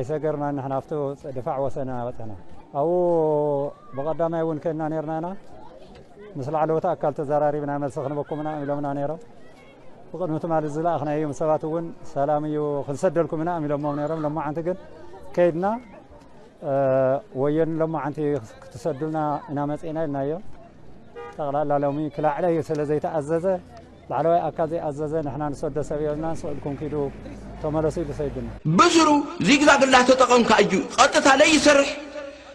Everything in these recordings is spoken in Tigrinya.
ይሰገርና ንሕና ኣብቲ ድፋዕ ወሰን ኢና በጽሕና። ኣብኡ ብቐዳማይ እውን ከድና ነርና ኢና። ምስ ላዕለዎት ኣካል ተዘራሪብና መልሲ ክንበኩም ኢና ኢሎምና ነይሮም። ብቕድሚ ትማሊ ዝለኣኽናዮም ሰባት እውን ሰላም እዩ ክንሰደልኩም ኢና ኢሎሞም ነይሮም። ሎማዓንቲ ግን ከይድና ወየን ሎማዓንቲ ክትሰዱልና ኢና መጺእና ኢልናዮም። ጠቕላላ ሎሚ ክላዕለ እዩ ስለ ዘይተኣዘዘ ላዕለዋይ ኣካል ዘይኣዘዘ ንሕና ንሰዶ ሰብ የብልናን ስቕ ኢልኩም ኪዱ ተመለሱ ኢሉ ሰይዱና። ብስሩ ዚግዛግ እንዳተጠቐምካ እዩ ቀጥታ ለይሰርሕ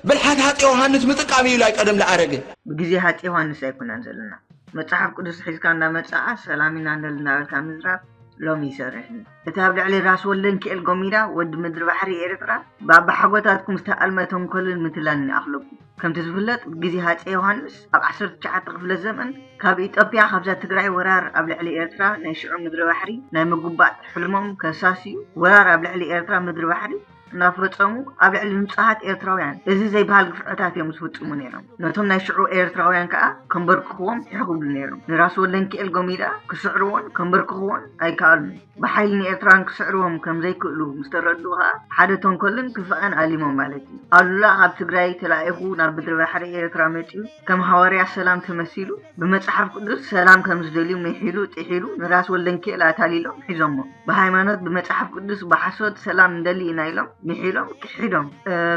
ብልሓት ሃፀ ዮሃንስ ምጥቃም እዩ ላይ ቀደም ለኣረገ። ብግዜ ሃፀ ዮሃንስ ኣይኮናን ዘለና መፅሓፍ ቅዱስ ሒዝካ እንዳመፃኣ ሰላም ኢና ንደሊ እንዳበልካ ምዝራብ ሎሚ ይሰርሕን። እቲ ኣብ ልዕሊ ራስ ወልደንኪኤል ጎሚዳ ወዲ ምድሪ ባሕሪ ኤርትራ ብኣባሓጎታትኩም ዝተኣልመ ተንኮልን ምትላልን ይኣኽለኩም። ከምቲ ዝፍለጥ ብግዜ ሃፀይ ዮሃንስ ኣብ ዓሰርተ ትሽዓተ ክፍለ ዘመን ካብ ኢጦፕያ ካብዛ ትግራይ ወራር ኣብ ልዕሊ ኤርትራ ናይ ሽዑ ምድሪ ባሕሪ ናይ ምጉባጥ ሕልሞም ከሳስዩ ወራር ኣብ ልዕሊ ኤርትራ ምድሪ ባሕሪ እናፈፀሙ ኣብ ልዕሊ ንፁሃት ኤርትራውያን እዚ ዘይበሃል ግፍዕታት እዮም ዝፍፅሙ ነይሮም። ነቶም ናይ ሽዑ ኤርትራውያን ከዓ ከንበርክኽዎም ይሕግብሉ ነይሮም። ንራስ ወልደንኪኤል ጎሚዳ ክስዕርዎን ከንበርክኽዎን ኣይከኣሉን። ብሓይሊ ንኤርትራውያን ክስዕርዎም ከም ዘይክእሉ ምስ ተረድኡ ከኣ ሓደ ተንኮልን ክፍኣን ኣሊሞም ማለት እዩ። ኣሉላ ካብ ትግራይ ተላኢኹ ናብ ምድሪ ባሕሪ ኤርትራ መጺኡ ከም ሃዋርያ ሰላም ተመሲሉ ብመጽሓፍ ቅዱስ ሰላም ከም ዝደልዩ ምሒሉ ጥሒሉ ንራስ ወልደንኪኤል ኣታሊሎም ሒዞሞ። ብሃይማኖት ብመጽሓፍ ቅዱስ ብሓሶት ሰላም ንደሊ ኢና ኢሎም ምሒሎም ክሒዶም።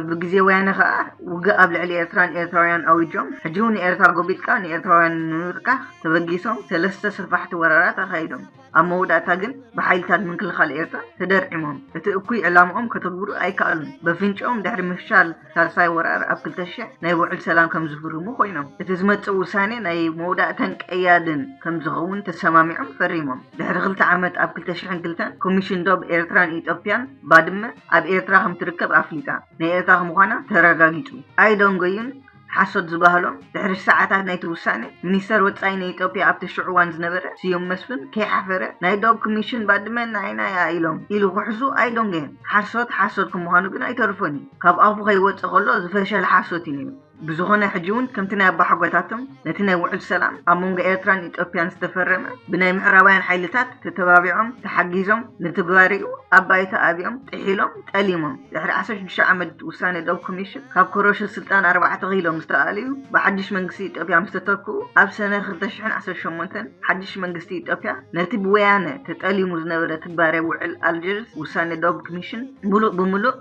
ብግዜ ወያነ ከኣ ውግእ ኣብ ልዕሊ ኤርትራን ኤርትራውያን ኣዊጆም። ሕጂ እውን ንኤርትራ ጎቢጥካ ንኤርትራውያን ንምብርካኽ ተበጊሶም ሰለስተ ሰፋሕቲ ወራራት ኣኻይዶም። ኣብ መወዳእታ ግን ብሓይልታት ምክልኻል ኤርትራ ተደርዒሞም እቲ እኩይ ዕላምኦም ከተግብሩ ኣይከኣሉን። በፍንጭኦም ድሕሪ ምፍሻል ሳልሳይ ወራር ኣብ ክልተ ሽሕ ናይ ውዕል ሰላም ከም ዝፍርሙ ኮይኖም። እቲ ዝመጽእ ውሳኔ ናይ መወዳእታን ቀያድን ከም ዝኸውን ተሰማሚዖም ፈሪሞም። ድሕሪ ክልተ ዓመት ኣብ ክልተ ሽሕን ክልተን ኮሚሽን ዶብ ኤርትራን ኢትዮጵያን ባድመ ኣብ ኤርትራ ከም ትርከብ ኣፍሊጣ ናይ ኤርትራ ምዃና ተረጋጊጹ። ኣይደንጎዩን ሓሶት ዝባህሎም ድሕሪ ሰዓታት ናይቲ ውሳነ፣ ሚኒስተር ወጻኢ ናይ ኢትዮጵያ ኣብቲ ሽዑ እዋን ዝነበረ ስዩም መስፍን ከይሓፈረ ናይ ዶብ ክሚሽን ባድመ ናይና እያ ኢሎም ኢሉ ክሕሱ ኣይደንጎየን። ሓሶት ሓሶት ከም ምዃኑ ግን ኣይተርፎን እዩ። ካብ ኣፉ ከይወጽእ ከሎ ዝፈሸለ ሓሶት እዩ ነይሩ። ብዝኾነ ሕጂ እውን ከምቲ ናይ ኣባሓጎታቶም ነቲ ናይ ውዕል ሰላም ኣብ መንጎ ኤርትራን ኢትዮጵያን ዝተፈረመ ብናይ ምዕራባውያን ሓይልታት ተተባቢዖም ተሓጊዞም ንትግባሬኡ ኣብ ባይታ ኣብዮም ጥሒሎም ጠሊሞም። ድሕሪ ዓሰርተ ሽዱሽተ ዓመት ውሳነ ዶብ ኮሚሽን ካብ ኮሮሾ ስልጣን ኣርባዕተ ኪሎ ምስ ተኣልዩ ብሓድሽ መንግስቲ ኢትዮጵያ ምስ ተተክኡ ኣብ ሰነ ክልተ ሽሕን ዓሰርተ ሸሞንተን ሓድሽ መንግስቲ ኢትዮጵያ ነቲ ብወያነ ተጠሊሙ ዝነበረ ትግባሬ ውዕል ኣልጀርስ ውሳነ ዶብ ኮሚሽን ሙሉእ ብሙሉእ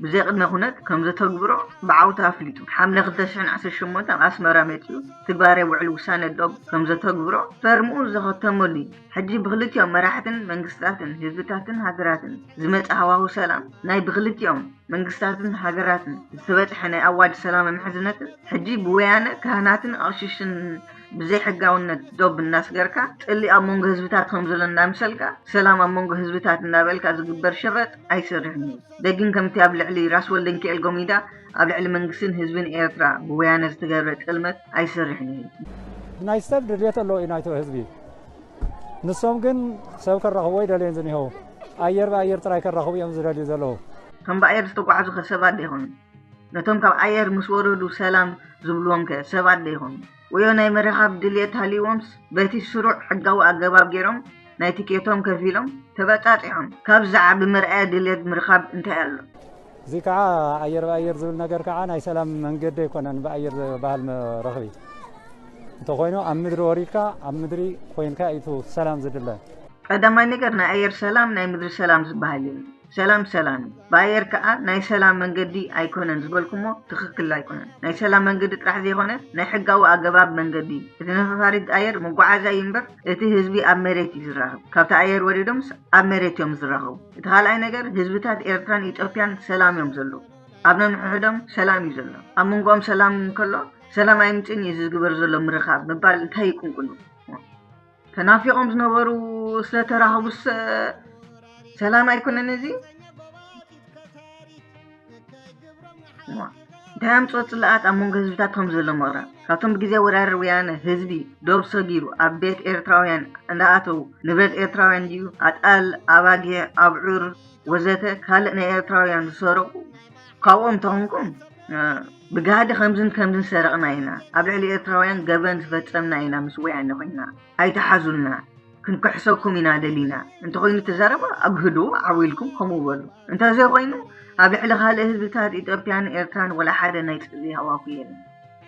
ብዘይቅድመ ኩነት ከም ዘተግብሮ ብዓውታ ኣፍሊጡ። ሓምለ ክልተ ሽሕን ዓሰርተ ሸሞንተን ኣብ ኣስመራ መጺኡ ትግባሬ ውዕል ውሳነ ዶብ ከም ዘተግብሮ ፈርምኡ ዘኸተመሉ እዩ። ሕጂ ብኽልቲኦም መራሕትን መንግስታትን ህዝብታትን ሃገራትን ዝመጸ ሃዋሁ ሰላም ናይ ብኽልቲኦም መንግስታትን ሃገራትን ዝተበጽሐ ናይ ኣዋጅ ሰላምን ምሕዝነትን ሕጂ ብወያነ ካህናትን ኣቕሽሽን ብዘይሕጋውነት ዶብ እናስገርካ ጽልኢ ኣብ መንጎ ህዝብታት ከም ዘሎ እናምሰልካ ሰላም ኣብ መንጎ ህዝብታት እናበልካ ዝግበር ሸበጥ ኣይሰርሕን እዩ። ደጊም ከምቲ ኣብ ልዕሊ ራስ ወልደንኪኤል ጎሚዳ ኣብ ልዕሊ መንግስትን ህዝብን ኤርትራ ብወያነ ዝተገብረ ጥልመት ኣይሰርሕን እዩ። ናይ ሰብ ድልየት ኣለዎ እዩ ናይቶ ህዝቢ። ንሶም ግን ሰብ ከራኽቡ ኣይደለዩን ዝኒሀው። ኣየር ብኣየር ጥራይ ከራኽቡ እዮም ዝደልዩ ዘለዉ። ከም ብኣየር ዝተጓዕዙ ከ ሰባት ዶ ይኾኑ? ነቶም ካብ ኣየር ምስ ወረዱ ሰላም ዝብልዎም ከ ሰባት ዶ ይኾኑ? ወዮ ናይ ምርኻብ ድልየት ሃልይዎምስ በቲ ስሩዕ ሕጋዊ ኣገባብ ገይሮም ናይ ቲኬቶም ከፊሎም ተበጻጺሖም። ካብዚ ዝዓቢ መርኣያ ድልየት ምርኻብ እንታይ ኣሎ? እዚ ከዓ ኣየር ብኣየር ዝብል ነገር ከዓ ናይ ሰላም መንገዲ ኣይኮነን ብኣየር ዝበሃል ረኽቢ እንተኾይኑ ኣብ ምድሪ ወሪድካ ኣብ ምድሪ ኮይንካ እዩ ሰላም ዝድለ። ቀዳማይ ነገር ናይ ኣየር ሰላም ናይ ምድሪ ሰላም ዝበሃል የለን። ሰላም ሰላም እዩ። ብኣየር ከዓ ናይ ሰላም መንገዲ ኣይኮነን ዝበልኩሞ ትኽክል ኣይኮነን። ናይ ሰላም መንገዲ ጥራሕ ዘይኮነ ናይ ሕጋዊ ኣገባብ መንገዲ እዩ። እቲ ነፋሪት ኣየር መጓዓዝያ እዩ እምበር እቲ ህዝቢ ኣብ መሬት እዩ ዝራኸብ። ካብቲ ኣየር ወሪዶምስ ኣብ መሬት እዮም ዝራኸቡ። እቲ ካልኣይ ነገር ህዝብታት ኤርትራን ኢትዮጵያን ሰላም እዮም ዘለዉ። ኣብ ነንሕድሕዶም ሰላም እዩ ዘሎ። ኣብ መንጎኦም ሰላም እንከሎ ሰላም ኣይምፅእን እዩ እዚ ዝግበር ዘሎ ምርኻብ ምባል እንታይ ይቁንቁኑ? ተናፊቖም ዝነበሩ ስለተራኸቡስ ሰላም ኣይኮነን እዚ? እንታይ ኣምፅኦ ፅላኣት ኣብ መንጎ ህዝብታት ከም ዘሎ ምቕራብ? ካብቶም ብግዜ ወራር ወያነ ህዝቢ ዶብ ሰጊሩ ኣብ ቤት ኤርትራውያን እንዳኣተዉ ንብረት ኤርትራውያን ድዩ ኣጣል ኣባጊዕ ኣብዑር ወዘተ ካልእ ናይ ኤርትራውያን ዝሰረቑ ካብኦም ተኾንኩም ብጋህዲ ከምዝን ከምዝን ሰረቕና ኢና፣ ኣብ ልዕሊ ኤርትራውያን ገበን ዝፈጸምና ኢና ምስ ወያነ ኮይንና፣ ኣይትሓዙልና፣ ክንክሕሰኩም ኢና ደሊና፣ እንተኾይኑ እቲ ዘረባ ኣግህድዎ ዓው ኢልኩም ከምኡ በሉ፣ እንተዘይኮይኑ ኣብ ልዕሊ ካልእ ህዝብታት ኢትዮጵያን ኤርትራን ወላ ሓደ ናይ ጽልኢ ሃዋሁ የለን።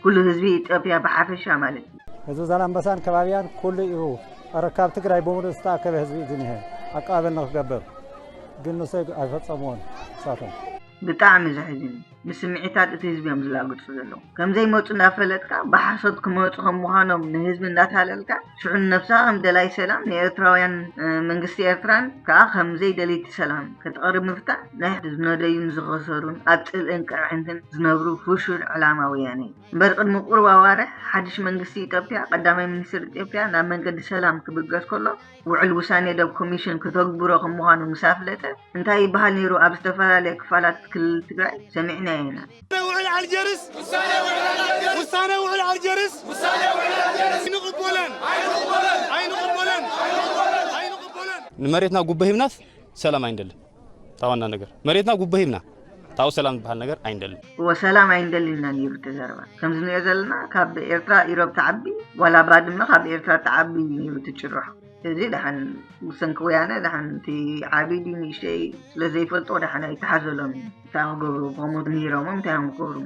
ኩሉ ህዝቢ ኢትዮጵያ ብሓፈሻ ማለት እዩ። ህዝቢ ዛላምበሳን ከባቢያን ኩሉ እዩ። ኣረ ካብ ትግራይ ብምሉእ ዝተኣከበ ህዝቢ እዩ ዝኒሀ ኣቀባበል ንክገብር። ግን ንሶ ኣይፈጸምዎን እሳቶም። ብጣዕሚ ዘሕዝን እዩ። ንስምዒታት እቲ ህዝቢ እዮም ዝላግጹ ዘለዉ። ከም ዘይመጹ እንዳፈለጥካ ብሓሶት ክመጹ ከም ምዃኖም ንህዝቢ እንዳታለልካ ሽዑ ንነብስኻ ከም ደላይ ሰላም ንኤርትራውያን መንግስቲ ኤርትራን ከኣ ከም ዘይደለይቲ ሰላም ከተቕርብ ምፍታን ናይ ዝነደዩን ዝኸሰሩን ኣብ ጽልእን ቅርዕንትን ዝነብሩ ፍሹል ዕላማ ወያነ እዩ። እምበር ቅድሚ ቁሩብ ኣዋርሕ ሓድሽ መንግስቲ ኢትዮጵያ ቀዳማይ ሚኒስትር ኢትዮጵያ ናብ መንገዲ ሰላም ክብገስ ከሎ ውዕል ውሳኔ ዶብ ኮሚሽን ክተግብሮ ከም ምዃኑ ምስ ኣፍለጠ እንታይ ይበሃል ነይሩ ኣብ ዝተፈላለየ ክፋላት ክልል ትግራይ ሰሚዕናዮ ኢና። ውዕል ኣልጀርስ ውሳኔ ውዕል ኣልጀርስ ኣይንቕበለን ኣይንቕበለን ኣይንቕበለን። ንመሬትና ጉቦ ሂብናስ ሰላም ኣይንደልን። እታ ዋና ነገር መሬትና ጉቦ ሂብና ታው ሰላም ዝበሃል ነገር ኣይንደልን። እወ ሰላም ኣይንደልን ኢና ነይሩ እቲ ዘረባ። ከምዚ ንሪኦ ዘለና ካብ ኤርትራ ኢሮብ ትዓቢ ዋላ ባድመ ካብ ኤርትራ ትዓቢ እዩ ነይሩ እቲ ጭርሖ። እዚ ደሓን ብሰንኪ ወያነ ደሓን እቲ ዓብዪ ድዩ ንእሽተይ ስለ ዘይፈልጦ ደሓን ኣይተሓዘሎምን እዩ። እንታይ እዮም ክገብሩ ብኸምኡ ንሂሮሞም እንታይ እዮም ክገብሩ።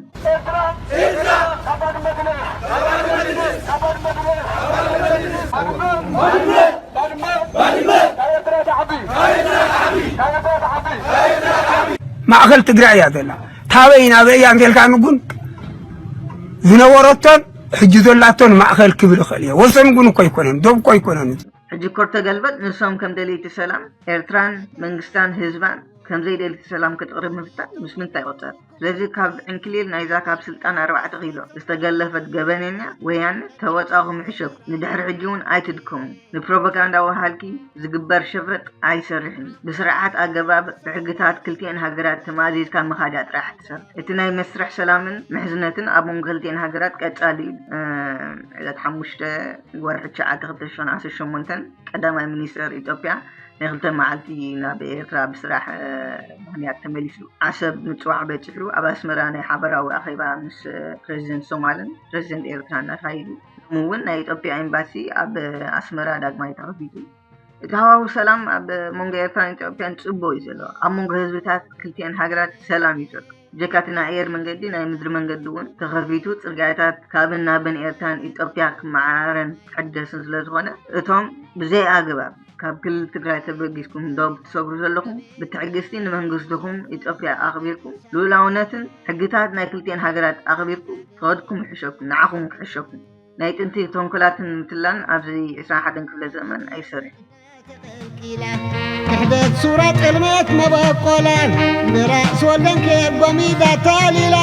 ማእኸል ትግራይ እያ ዘላ። ታበይ ናበይ እያ እንተልካኒ ግን ዝነበረቶን ሕጂ ዘላቶን ማእኸል ክብል እኽእል እየ። ወሰን ግን እኮ ኣይኮነን፣ ዶብ እኮ ኣይኮነን። ሕጂ እኮ ተገልበጥ ንሶም ከም ደለይቲ ሰላም ኤርትራን መንግስታን ህዝባን ከም ዘይደለይቲ ሰላም ክትቕርብ ምፍታን ምስ ምንታይ ይቑጸር? ስለዚ ካብ ዕንክሊል ናይዛ ካብ ስልጣን ኣርባዕተ ኪሎ ዝተገለፈት ገበነኛ ወያነ ተወጻኹም ይሕሸኩም። ንድሕሪ ሕጂ እውን ኣይትድከሙ። ንፕሮፓጋንዳ ወሃልኪ ዝግበር ሸፈጥ ኣይሰርሕን። ብስርዓት ኣገባብ ብሕግታት ክልቲኤን ሃገራት ተማዚዝካ ምኻድ እያ ጥራሕ ትሰርሕ። እቲ ናይ መስርሕ ሰላምን ምሕዝነትን ኣብ መንጎ ክልቲኤን ሃገራት ቀጻሊ እዩ። ዕለት ሓሙሽተ ወርሒ ትሽዓተ ክልተ ሽሕን ዓሰርተ ሸሞንተን ቀዳማይ ሚኒስተር ኢትዮጵያ ናይ ክልተ መዓልቲ ናብ ኤርትራ ብስራሕ ምኽንያት ተመሊሱ ዓሰብ ምጽዋዕ በጺሑ ኣብ ኣስመራ ናይ ሓበራዊ ኣኼባ ምስ ፕረዚደንት ሶማልን ፕረዚደንት ኤርትራን ኣካይዱ። ሎሚ እውን ናይ ኢትዮጵያ ኤምባሲ ኣብ ኣስመራ ዳግማይ ተኸፊቱ። እቲ ሃዋሁ ሰላም ኣብ መንጎ ኤርትራን ኢትዮጵያን ጽቡቕ እዩ ዘሎ። ኣብ መንጎ ህዝብታት ክልቲኤን ሃገራት ሰላም እዩ ዘሎ። ብጀካ እቲ ናይ ኣየር መንገዲ ናይ ምድሪ መንገዲ እውን ተኸፊቱ ጽርግያታት ካብን ናብን ኤርትራን ኢትዮጵያ ክመዓራረን ክሕደስን ስለዝኾነ እቶም ብዘይ ኣግባብ ካብ ክልል ትግራይ ተበጊስኩም ዶብ ትሰግሩ ዘለኹም ብትዕግስቲ ንመንግስትኹም ኢትዮጵያ ኣኽቢርኩም ልኡላውነትን ሕግታት ናይ ክልቲኤን ሃገራት ኣኽቢርኩም ተኸድኩም ይሕሸኩም ንዓኹም ክሕሸኩም። ናይ ጥንቲ ተንኮላትን ምትላን ኣብዚ ዕስራን ሓደን ክፍለ ዘመን ኣይሰርሕን። ክሕደት ሱራ ጥልመት መበቆላ ንራእሲ ወልደን ክብ ጎሚዳ ተሊላ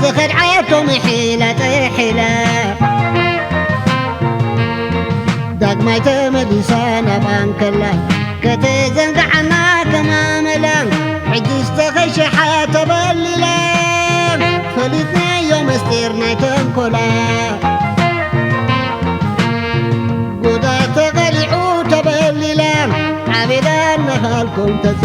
ዝኸድዓቶ ምሒላ ጥሒላ ዳግማይ ተመሊሳ ናብ ኣንከላ ከተዘንግዓና ከማመላ ሕጂ ዝተኸሸሓ ተበሊላ ፈሊጥናዮ ምስጢር ናይ ተንኮላ ጉዳ ተቐሊዑ ተበሊላ ዓቤዳ እናኻልኩም ተፀ